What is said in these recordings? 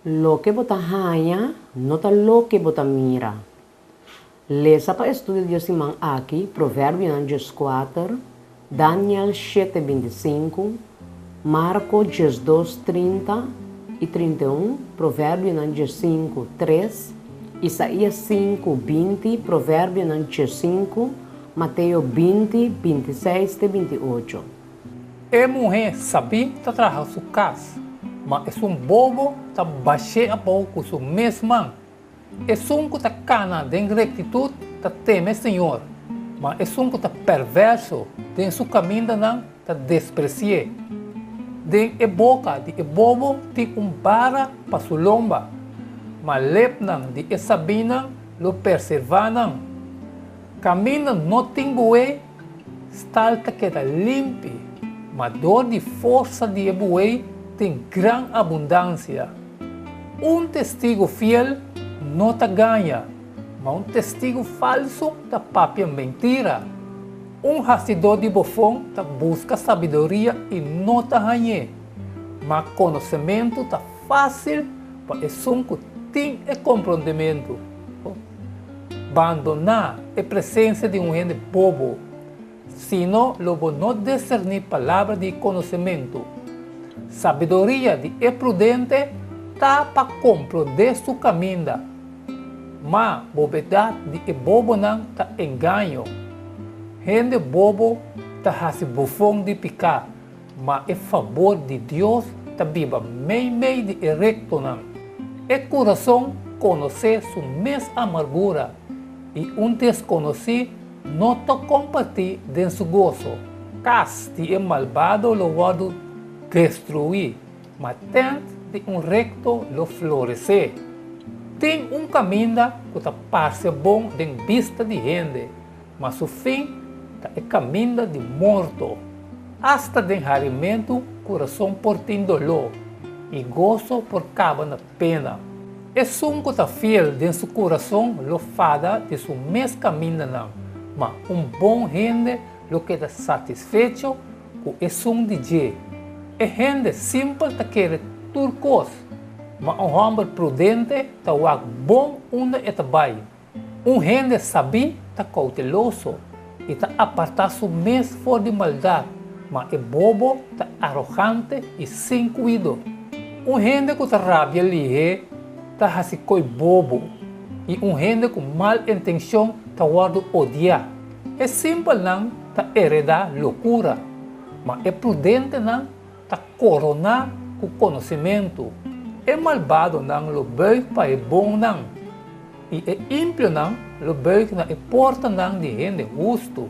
Loke bo ta haña no ta loke bo ta mira. Lesa pa estudio di e siman aki Proverbionan 14, Daniel 7, 25, Marko 12, 30 i 31, Proverbionan 5, 3, Isaías 5, 20, Proverbionan 5, Mateo 20, 26 te 28. E muhé sabí ta traha su kas, ma esun bobo ta bash'é abou ku su mes man. Esun ku ta kana den rektitut ta teme Señor, ma esun ku ta pèrvèrso den su kamindanan ta despresi'é. Den e boka di e bobo tin un bara pa su lomba, ma lepnan di e sabínan lo perservá nan. Kaminda no tin buey, Stal ta keda limpi, ma dor di forsa di e buey tin gran abundansia. Un testigu fiel no ta gaña, ma un testigu falsu ta papia mentira. Un hasidó di bofon ta buska sabiduria i no ta hañ'é, ma konosementu ta fásil pa esun ku tin e komprondementu. Bandoná e presensia di un hende bobo, sino lo bo no diserní palabra di konosementu. Sabiduria di e prudente ta pa komprondé su kaminda, ma bobedat di e bobonan ta engaño. Hende bobo ta hasi bofon di piká, Ma e fabor di Dios ta biba meimei di e rektonan. E kurason konosé su mes amargura, i un deskonosí no ta kompartí den su goso. Kas di e malbado lo wòrdu destruí, ma tènt di un rekto lo floresé. Tin un kaminda ku ta parse bon den bista di hende, Ma su fin ta e kaminda di morto. Asta den harimentu kurason por tin doló, i goso por kaba na pena. Esun ku ta fiel den su kurason lo fada di su mes kamindanan, ma un bon hende lo keda satisfecho ku esun di dje. E hende simpel ta kere tur kos, ma un hòmber prudente ta wak bon unda e ta bai. Un hende sabí ta kouteloso i ta apartá su mes for di maldat, ma e bobo ta arogante i sin kuido. Un hende ku ta rabia lihé ta hasi koi bobo, i un hende ku mal intenshon ta wòrdu odiá. E simpelnan ta eredá lokura, ma e prudentenan ta koroná ku konosementu. E malbadonan lo bùig pa e bonnan, i e impionan lo bùig na e portanan di hende hustu.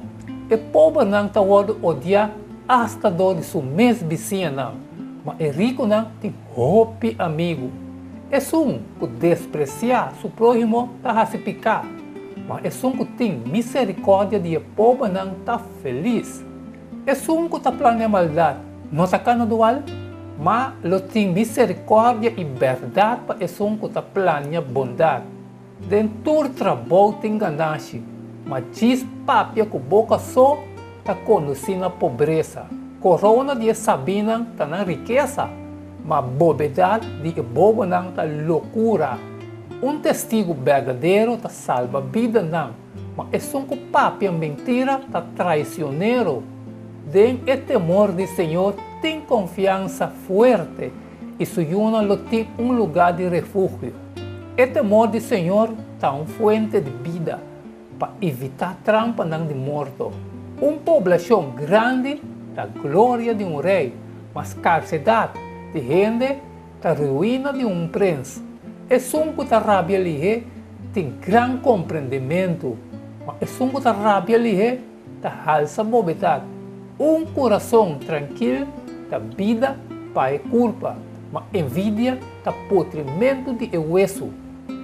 E pobernan ta wòrdu odiá asta dor di su mes bisiñanan, ma e rikunan tin hopi amigu. Esun ku despresiá su próhimo ta hasi piká, ma esun ku tin miserikòrdia di e pobernan ta felis. Esun ku ta plania maldat no ta kana dual, ma lo tin miserikòrdia i bèrdat pa esun ku ta plania bondat. Den tur trabou tin ganashi, ma djis papia ku boka so ta kondusí na pobresa. Korona di e sabinan ta nan rikesa, ma bobedat di e bobonan ta lokura. Un testigu berdadero ta salba bidanan. Ma esun ku papia mentira ta traisionero. Den e temor di Señor tin konfiansa fuerte, i su yunan lo tin un lugá di refugio. E temor di Señor ta un fuente di bida pa evitá trampanan di morto. Un poblashon grandi ta gloria di un rei, ma skarsedat di hende Ta ruina di un prens. Esun ku ta rabia lihé tin gran komprendementu, ma esun ku ta rabia lihé ta halsa bobedat. Un kurason trankil ta bida pa e kurpa, ma envidia ta putrimentu di e wesu.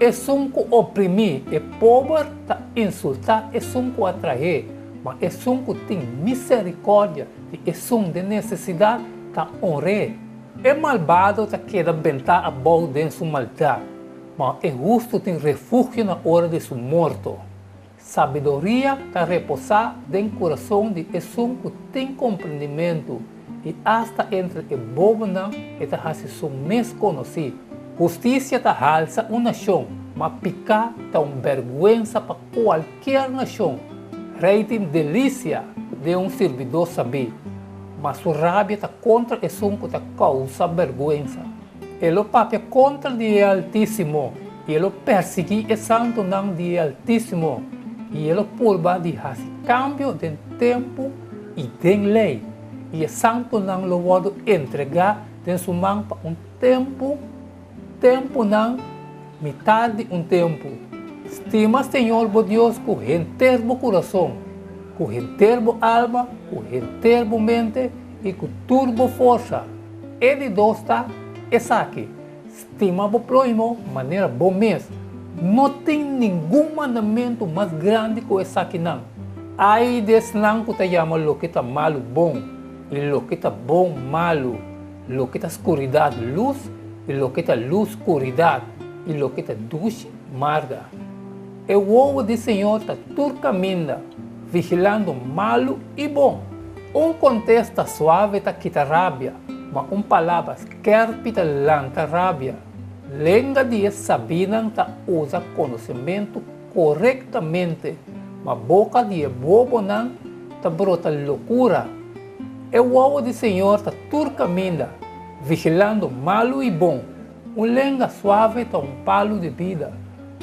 Esun ku oprimí e pober ta insultá esun ku a trah'é, ma esun ku tin miserikòrdia di esun den nesesidat ta honr'é. E malbado ta keda bentá abou den su maldat, ma e hustu tin refugio na ora di su morto. Sabiduria ta reposá den kurason di esun ku tin komprendimentu, i asta entre e bobonan e ta hasi su mes konosí. Hustisia ta halsa un nashon, ma piká ta un bèrgwensa pa kualkier nashon. Rei tin delisia den un sirbidó sabí, ma su rabia ta kontra esun ku ta kousa bèrgwensa. E lo papia kontra di e Altísimo, i e lo persiguí e santunan di e Altísimo, i e lo purba di hasi kambio den tempu i den lei, i e santunan lo wòrdu entregá den su man pa un tempu, tempunan, mitar di un tempu. Stima Señor bo Dios ku henter bo kurason, ku henter bo alma, ku henter bo mente i ku tur bo forsa. E di dos ta esaki, Stima bo próhimo manera bo mes. No tin ningun mandamentu mas grandi ku esakinan. Ai di esnan ku ta yama loke ta malu bon i loke ta bon malu, loke ta skuridat lus i loke ta lus skuridat, i loke ta dushi marga. E wowo di Señor ta tur kaminda, vigilando malu i bon. Un kontesta suave ta kita rabia, ma un palabra skèrpi ta lanta rabia. Lenga di e sabínan ta usa konosementu korektamente, ma boka di e bobonan ta brota lokura. E wowo di Señor ta tur kaminda, vigilando malu i bon. Un lenga suave ta un palu di bida,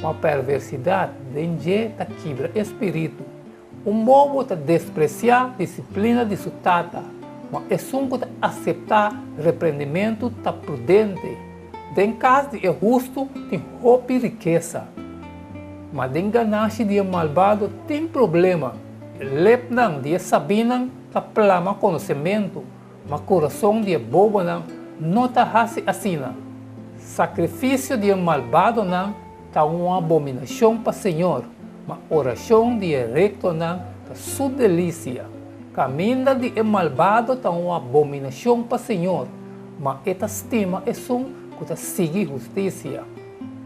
ma perversidat den dje ta kibra e spiritu. Un bobo ta despresiá disiplina di su tata, ma esun ku ta aseptá reprendimentu ta prudente. Den kas di e hustu tin hopi rikesa, ma den ganashi di e malbado tin problema. Lepnan di e sabínan ta plama konosementu, Ma kurason di e bobonan no ta hasi asina. Sakrifisio di e malbadonan ta un abominashon pa Señor, ma orashon di e rektonan ta su delisia. Kaminda di e malbado ta un abominashon pa Señor, ma e ta stima esun ku ta sigui hustisia.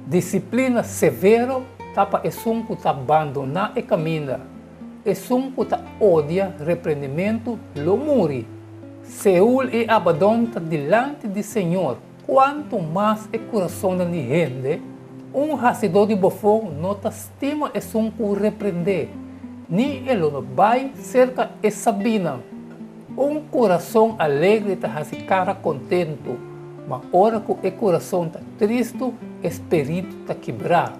Disiplina severo ta pa esun ku ta bandoná e kaminda. Esun ku ta odia reprendimentu lo muri. Seul i Abadon ta dilanti di Señor, kuantu mas e kurasonnan di hende! Un hasidó di bofon no ta stima esun ku reprendé, ni e lo no bai serka e sabínan. Un kurason alegre ta hasi kara kontentu, ma ora ku e kurason ta tristu, e spiritu ta kibrá.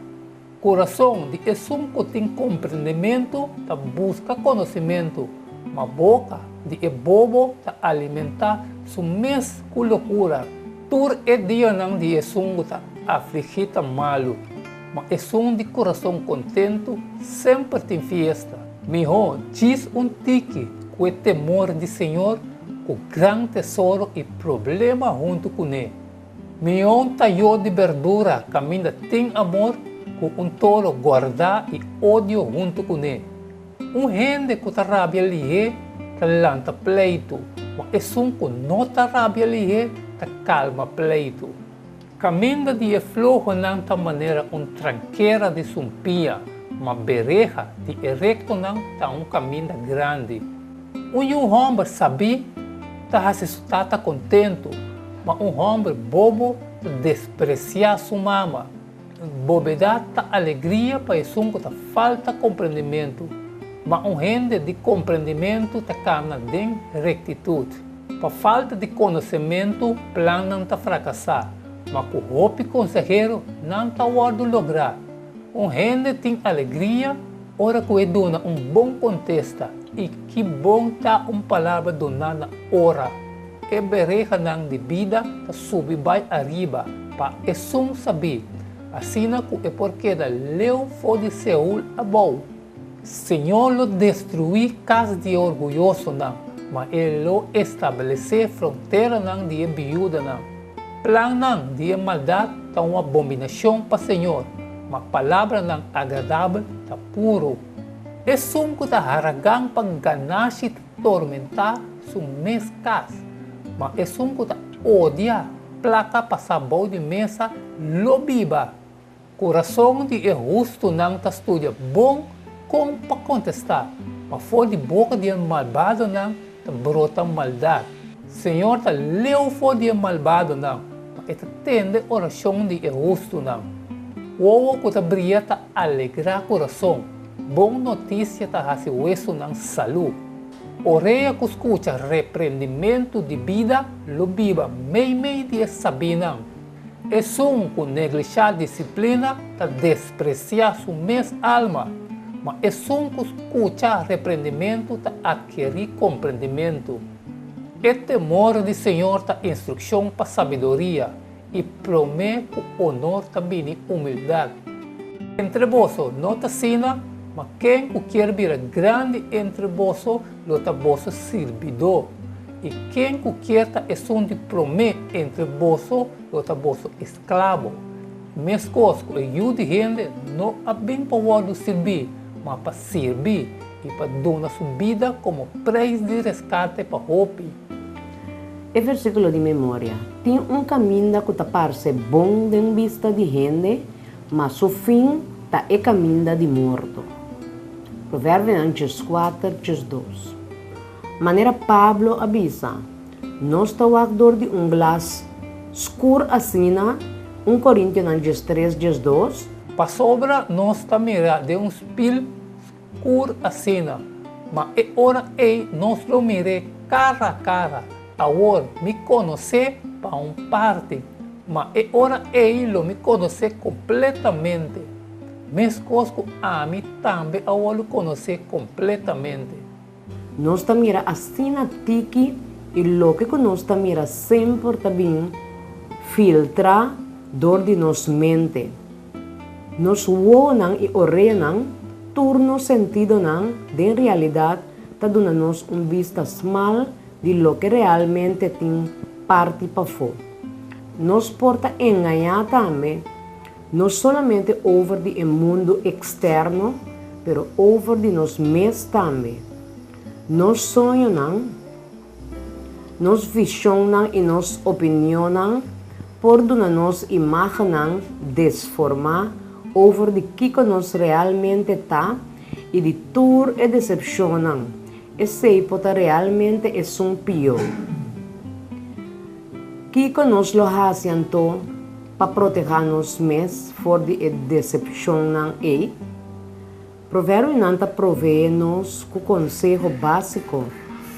Kurason di esun ku tin komprendementu ta buska konosementu, ma boka di e bobo ta alimentá su mes ku lokura. Tur e dianan di esun ku ta afligí ta malu, ma esun di kurason kontentu semper tin fiesta. Mihó djis un tiki ku e temor di Señor ku gran tesoro i problema huntu kuné. Mihó un tayó di berdura kaminda tin amor ku un toro guardá i odio huntu kuné. Un hende ku ta rabia lihé ta lanta pleitu, ma esun ku no ta rabia lihé ta kalma pleitu. Kaminda di e flohonan ta manera un trankera di sumpia, ma bereha di e rektonan ta un kaminda grandi. Un yu hòmber sabí ta hasi su tata kontentu, ma un hòmber bobo ta despresiá su mama. Bobedat ta alegria pa esun ku ta falta komprendimentu, ma un hende di komprendimentu ta kana den rektitut. Pa falta di konosementu plannan ta frakasá, ma ku hopi konsehero nan ta wòrdu lográ. Un hende tin alegria ora ku e duna un bon kontesta, i ki bon ta un palabra duná na ora! E berehanan di bida ta subi bai ariba pa esun sabí, asina ku e por keda leu for di Seul abou. Señor lo destruí kas di e orguyosonan, ma e lo establesé fronteranan di e biudanan. Plannan di e maldat ta un abominashon pa Señor, ma palabranan agradabel ta puru. Esun ku ta haragan pa ganashi ta tormentá su mes kas, ma esun ku ta odia plaka pasá bou di mesa lo biba. Kurason di e hustunan ta studia bon kon pa kontestá, ma for di boka di e malbadonan ta brota maldat. Señor ta leu for di e malbadonan, ma ma E ta tende orashon di e hustunan. Wowo ku ta bria ta alegrá kurason, bon notisia ta hasi wesunan salú. Orea ku skucha reprendimentu di bida lo biba meimei di e sabínan. Esun ku neglishá disiplina ta despresiá su mes alma, ma esun ku skucha reprendimentu ta atkerí komprendimentu. E temor di Señor ta instrukshon pa sabiduria, i promé ku onor ta bini humildat. Entre boso no ta asina, ma ken ku kier bira grandi entre boso lo ta boso sirbidó, i ken ku kier ta esun di promé entre boso lo ta boso esklabo. Meskos ku e Yu di hende no a bin pa wòrdu sirbí, ma pa sirbi i pa duna su bida komo preis di reskate pa hopi. E versíkulo di memoria, Tin un kaminda ku ta parse bon den bista di hende, ma su fin ta e kaminda di morto. Proverbionan 14, 12. Manera Pablo a bisa, Nos ta wak dor di un glas skur asina, 1 Korintionan 13, 12. Pasobra nos ta mira den un spil skur asina, ma e ora ei nos lo mir'é kara a kara. Awor mi konos'é pa un parti, ma e ora ei lo mi konos'é kompletamente, meskos ku ami tambe a wòrdu konosé kompletamente. Nos ta mira asina tiki i loke ku nos ta mira semper ta bin filtrá dor di nos mente. Nos wowonan i oreanan, tur nos sentidonan den realidat ta duna nos un bista smal di loke realmente tin parti pafó. Nos por ta engañá tambe. No solamente over di e mundu eksterno, pero over di nos mes tambe. Nos soñonan, nos vishonnan i nos opinionnan por duna nos imágennan desformá over di kiko nos realmente ta i di tur e desepshonnan, esei por ta realmente esun pió. Kiko nos lo hasi anto pa protehá nos mes for di e desepshonnan ei? Proverbionan ta proveé nos ku konseho básiko,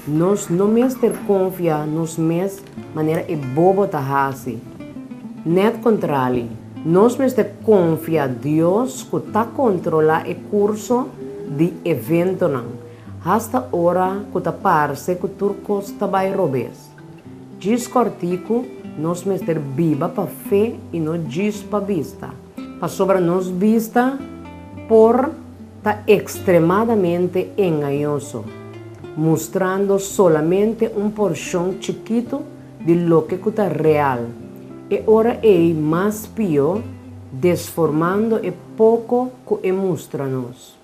nos no mester konfia nos mes manera e bobo ta hasi. Nèt kontrali, nos mester konfia Dios ku ta kontrolá e kurso di eventonan, hasta ora ku ta parse ku tur kos ta bai robes. Djis kòrtiku, nos mester biba pa fe i no djis pa bista, pasobra nos bista por ta ekstremadamente engañoso, mustrando solamente un porshon chikitu di loke ku ta real, e ora ei mas pió, desformando e poko ku e mustra nos.